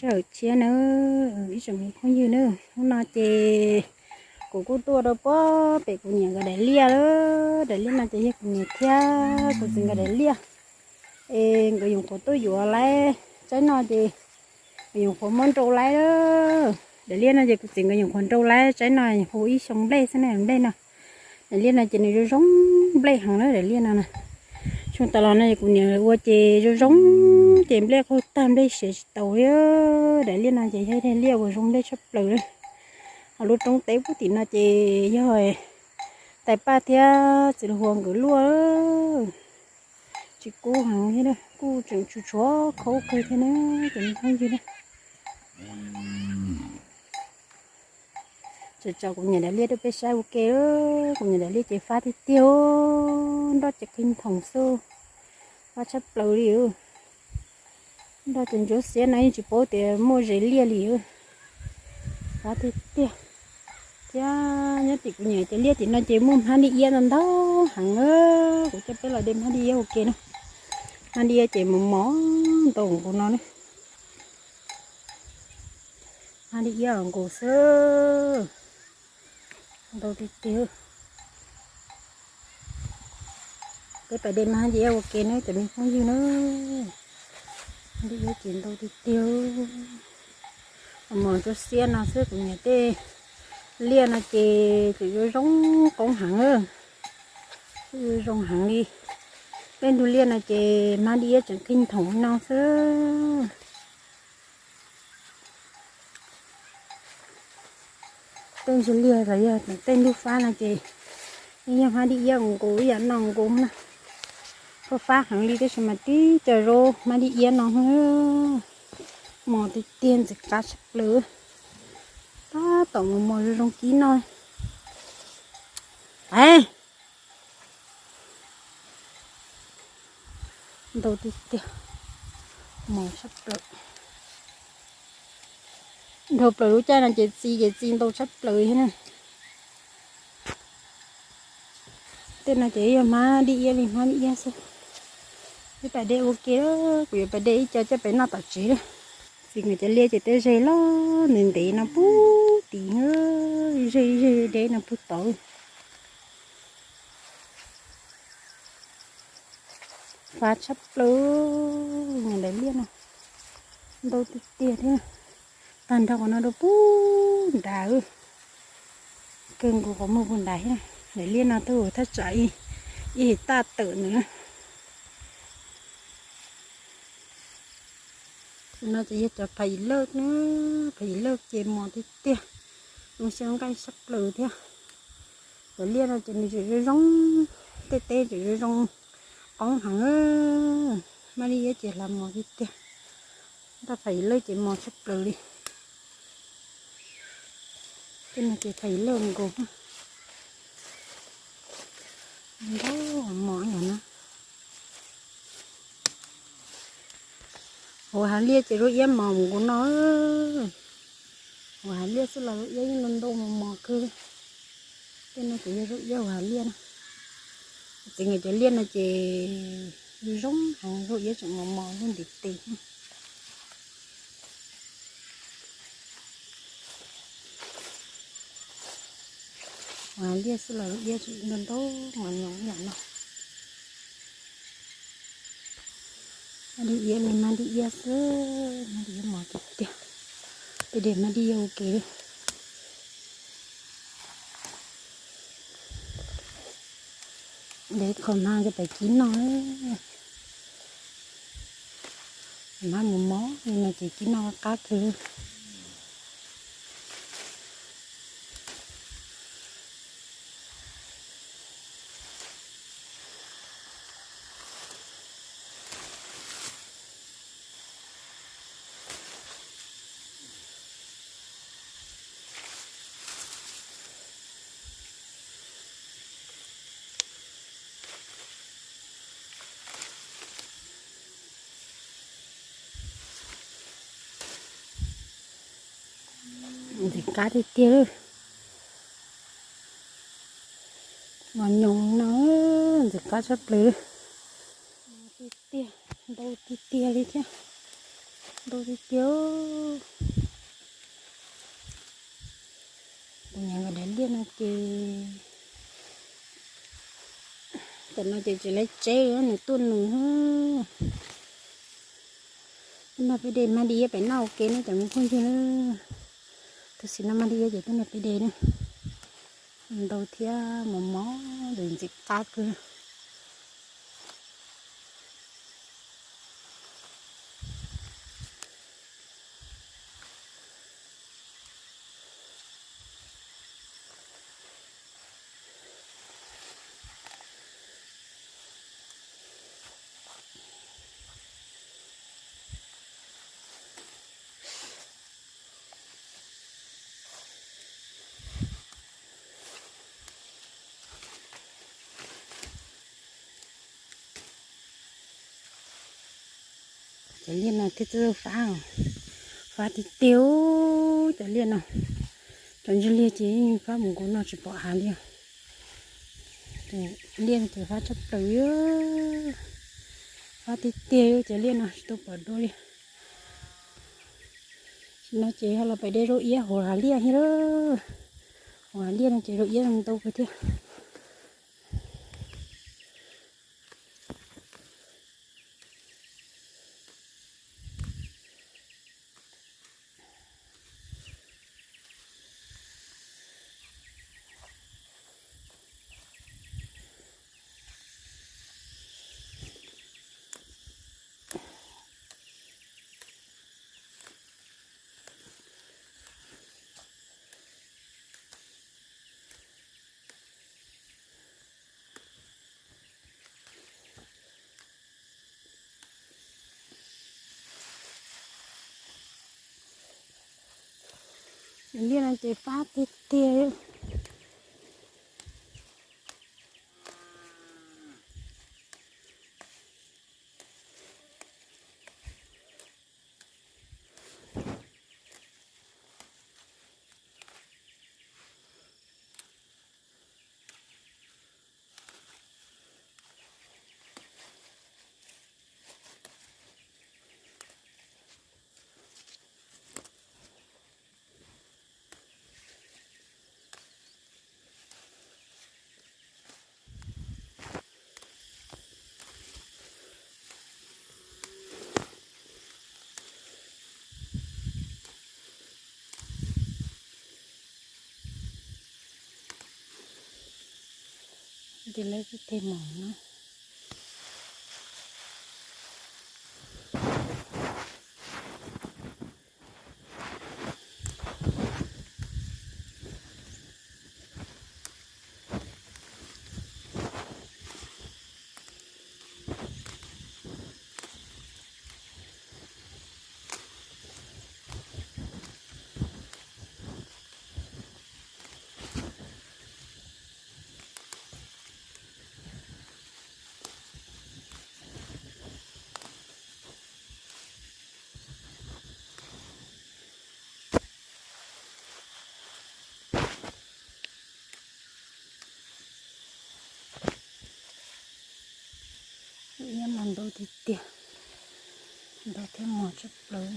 Lawm tshiab nawb ib tsoom me phooj ywg nawb, hnub no ces kuv kuj tuaj rau puag pem kuv niam nkawd daim liaj lawm. Daim liaj no ces yog kuv niam thiab kuv txiv nkawd daim liaj, es nkawd yuav qhuav tuaj yuav lawm. Tsaib no ces nkawd yuav qhuav muab nrau lawm. Daim liaj no ces kuv txiv nkawd yuav qhuav nrau lawm, tsaib no hu ib xyoo nplej xwb na nplej no. Daim liaj no ces nws zoo zoo nplej heev na daim liaj no na. Xyoo tas los no kuv niam ua ces zoo zoo, ces nplej qaug tag nplej siav tsis taus li. Daim liaj no ces yog ib daim liaj uas zoo nplej tshaj plaws li. Ho lub roob teb puag tim no ces yog tais paj thiab txiv lus hua nkawd luaj. Tsis kub heev thiab, kuj tseem tshuav tshuav khaub kawg thiab na, cov me phooj ywg na. Tseem tso kuv niam daim liaj rau peb saib ua ke. Kuv niam daim liaj ces fab tiag tiag, nroj ces qhib nthoom xwb, fab tshaj plaws li. Nroj ces ntsuab xiab no yeej tsis paub tias muaj zes liaj li. Fab tiag tiag. Thiab nyob tim kuv niam cov liaj tim no ces muaj hmab dib iab ntau ntau heev na. Kuv coj peb los de hmab dib iab ua ke na. Hmab dib iab ces mos mos ntau nkaus no na. Hmab dib iab nkaus xwb. Ntau tiag tiag. Peb pais de hmab dib iab ua ke na cov me phooj ywg na. Hmab dib iab ces ntau tiag tiag. Mos ntsuab xiab no xwb, kuv niam tej liaj no ces tseem yuav zoo qoob heev, zoo heev li. Tej ntug liaj no ces hmab dib iab tseem qhib nthoom no xwb. Tej ntsis liaj los yog tej ntug fab no ces yeej yog hmab dib iab nkaus ib yam no nkaus na. Kuj fab heev li tab sis mas tib co zaub hmab dib iab no mos tiag tiag, ntxim qab tshaj plaws. Tab tom mus mos zoo zoo kib no. Ai, ntau tiag tiag, mos tshaj plaws. Dhau plaws lub caij no ces txi ces txi ntau tshaj plaws thiab na. Tej no ces yog hmab dib iab li hmab dib iab xwb. Peb pais de ua ke, kuv yuav pais de ib co coj peb noj tom tsev lawm. Txiv nkawd cov liaj ces tej zes loj ntev ntev no puag tim, zes zes deb no puag tod. Fab tshaj plaws, niam daim liaj no ntau tiag tiag thiab. Tag nrho qhov no rau puag nrad, kawg nkaus qhov muag puag nrad thiab. Daim liaj no twb thaj tsam ib hais taj tawm ntawd na. No ces yog cov phaj yim lawj na, phaj yim lawj ces mos tiag tiag, zoo xyoob nqaij tshaj plaws thiab. Cov liaj no ces nws tseem zoo zoo, tej teb tseem zoo zoo qoob heev. Hmab dib iab ces hla mos tiag tiag, nroj phaj yim lawj ces mos tshaj plaws li. Tej no ces phaj yim lawj nkaus, ntau mos yom na. Hauv hav liaj ces zaub iab mos nkaus no. Hauv hav liaj xwb los zaub iab yeej ntau ntau mos mos kawg li. Tej no ces yog zaub iab hauv hav liaj na. Txiv nkawd cov liaj no ces zoo zoo heev, zaub iab tseem mos mos luaj ntiv tes. Hauv hav liaj xwb los zaub iab tseem ntau ntau mos nyoos yam no. Hmab dib iab li hmab dib iab xwb, hmab dib iab mos tiag tiag. Peb de hmab dib iab ua ke li. De qho hmab coj pais kib noj. Hmab mos mos li no ces kib noj qab kawg. Ntxim qab tiag tiag. Mos nyoos no ntxim qab tshaj plaws. Tiag tiag, ntau tiag tiag li thiab. Ntau tiag tiag. Kuv nyiam nkaus daim liaj no ces, tam no ces tsis laiv tsev nws tuaj nws. Tuaj nrog peb de mas di iab pem noj ua ke ne cov me phooj ywg na. Tam sim no mas di iab ces tuaj nrog peb de na. Ntau thiab mos mos, ntxim qab kawg. Cov liaj no thiaj txawj fab, fab tiag tiag. Cov liaj no, cov ntsis liaj ces fab mus nkaus no tsis pom av li. Liaj no ces fab tshaj plaws, fab tiag tiag, cov liaj no tsis tau pom dua li. Tam sim no ces yog los pem de zaub iab hauv hav liaj thiab lawm. Hauv hav liaj no ces zaub iab ntau kawg thiab. Liaj no ces fab tiag tiag. Ces lawv kuj tes mom no. Iab mas ntau tiag tiag, ntau thiab mos tshaj plaws.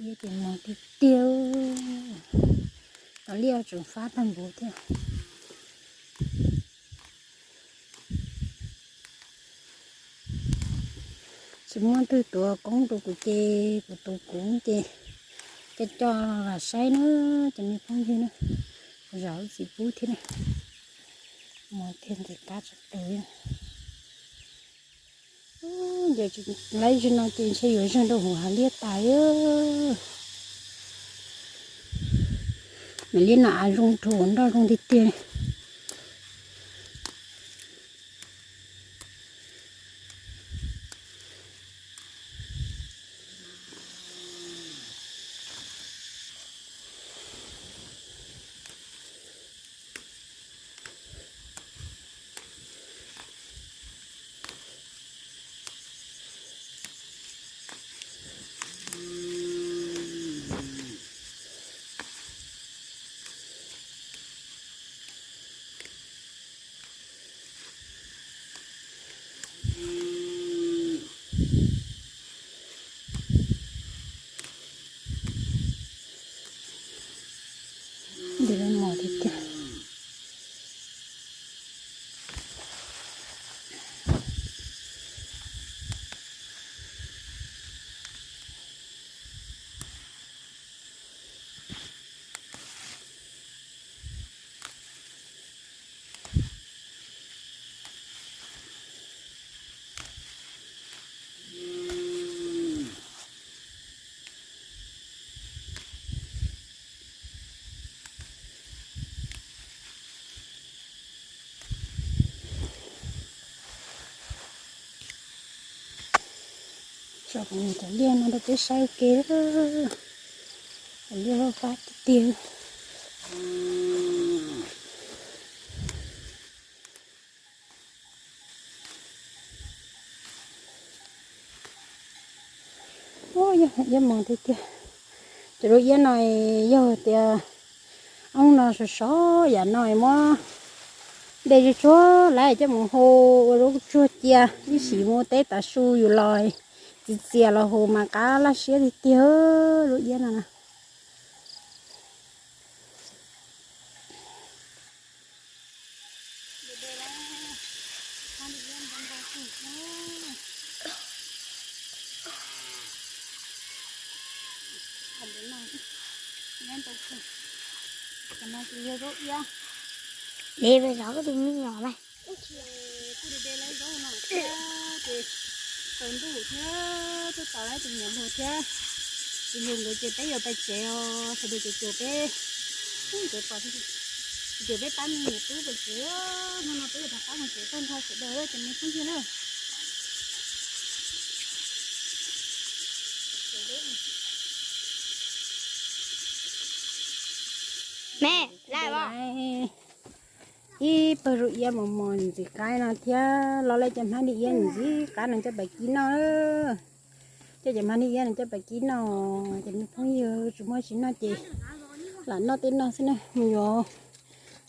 Iab ces mos tiag tiag. Cov liaj tseem fab tag npaum thiab. Tsis muaj leej twg tuav koob rau kuv ces kuv tuav kuv ces coj coj los saib na, cov me phooj ywg na, kuv zam lub txim pub thiab na. Mos thiab ntxim qab tshaj plaws. Yog tsis laiv zaum no ces ntshe yuav zeeg rau hauv hav liaj tas. Daim liaj no av zoo rhuav nroj zoo tiag tiag li. Nti laj mos tiag tiag. Tso kuv cov liaj no rau peb saib ua ke. Cov liaj vaj pab tiag tiag. Yog iab mos tiag tiag. Cov lub iab no yog tias oob no sov sov yam no muab de tsuag tsuag lawm coj mus hu ua zaub tsuag cia, ib sim mus teb tav su yus los txias txias los hu mas qab laj siab tiag tiag lub iab no na. Li ves zov koj tus me nyuam mas. Kuj de de lawv zaub no thiab ces tsaus ntuj thiab tuaj tos lawv tus me nyuam hluas thiab. Tus hluas nkawd ces peb yuav pais tsev os, sawv daws ces caum peb, caum peb pab me nyuam tub pais tsev. Hnub no peb yuav rov qab mus tsev tag nrho sawv daws cov me phooj ywg na. Me, laj os. Ib pawg zaub iab mos mos ntxim qab no thiab, los lawv cov hmab li iab ntxim qab no coj pais kib noj. Coj cov hmab li iab no coj pais kib noj, cov me phooj ywg tsis muaj tsis noj ces lam noj tej no xwb na. Mus yuav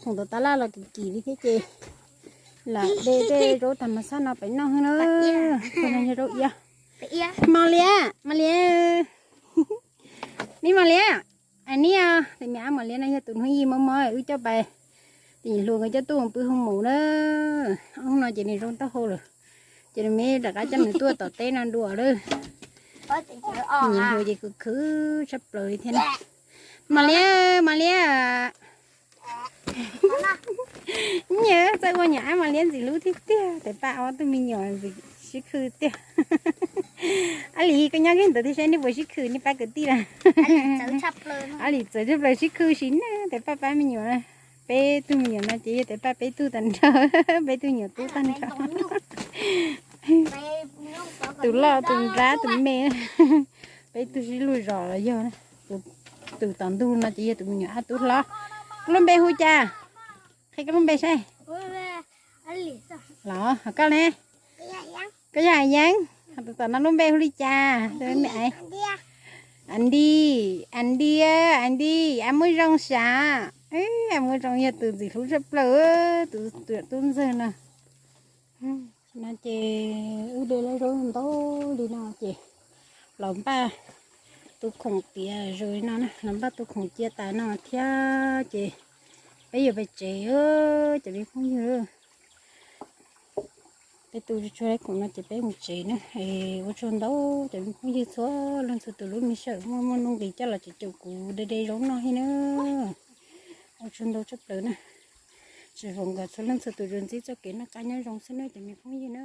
khoom tom tab laj los kim kim li thiab ces lam de tej zaub tas mas xaj no pais noj na. Zaub iab. Mos Liab, Mos Liab, nib Mos Liab. Ab nib os, tus me ab Mos Liab no yog tus hnub yim mob mob wb coj pais, tus me hluas nkawd coj tuaj mus pw hoo maum na. Ob hnub no ces nws zoo taub hau lawm, ces nws me rov qab coj nws tuaj tom teb no dua lawm. Tus me hluas ces khwv khwv tshaj plaws li thiab na. Mos Liab, Mos Liab. Nyiam txawj ua nyuam ab Mos Liab ntxim hlub tiag tiag, tes paj ob tug me nyuam ntxim sib khw tiag. Ab Lis, koj nyob kiag ntawd thiab saib nej puas sib khw, nej pab kwv tij na. Ab Lis txawv tshaj plaws sib khw sim neej, tes paj pab me nyuam na. Peb tug me nyuam no ces yog tes paj peb tug tag nrho, peb tug me nyuam tub tag nrho. Tus loj tus nrab tus me, peb tug sib luag zos los yog. Tus tom ntug no ces yog tus me nyuam ab tub hlob. Koj lub npe hu cas? Qhia koj lub npe saib. Los, ho koj ne? Koj yog Yeeb. Tus tom no lub npe hu li cas? Andy, Andy, Andy, ab muaj zoo sav. Ab muaj zoo yog tus ntxim hlub tshaj plaws, tus tub ntxawg no. No ces wb de lawv zaub ntau li no ces los npaj tu khoom tiav zoo li no na, los npaj tu khoom cia tas no thiab ces peb yuav pais tsev, cov me phooj ywg. Peb tu tsuag tsuag khoom no ces peb mus tsev na. Ua tsaug ntau cov me phooj ywg txhua leej txhua tus lub me sij hawm muaj muaj nuj nqis coj los caum kuv de de zaub noj thiab na. Ua tsaug ntau tshaj plaws na. Tsis foom kom txhua leej txhua tus tsuas ntsib txoj kev noj qab nyob zoo xwb na cov me phooj ywg na.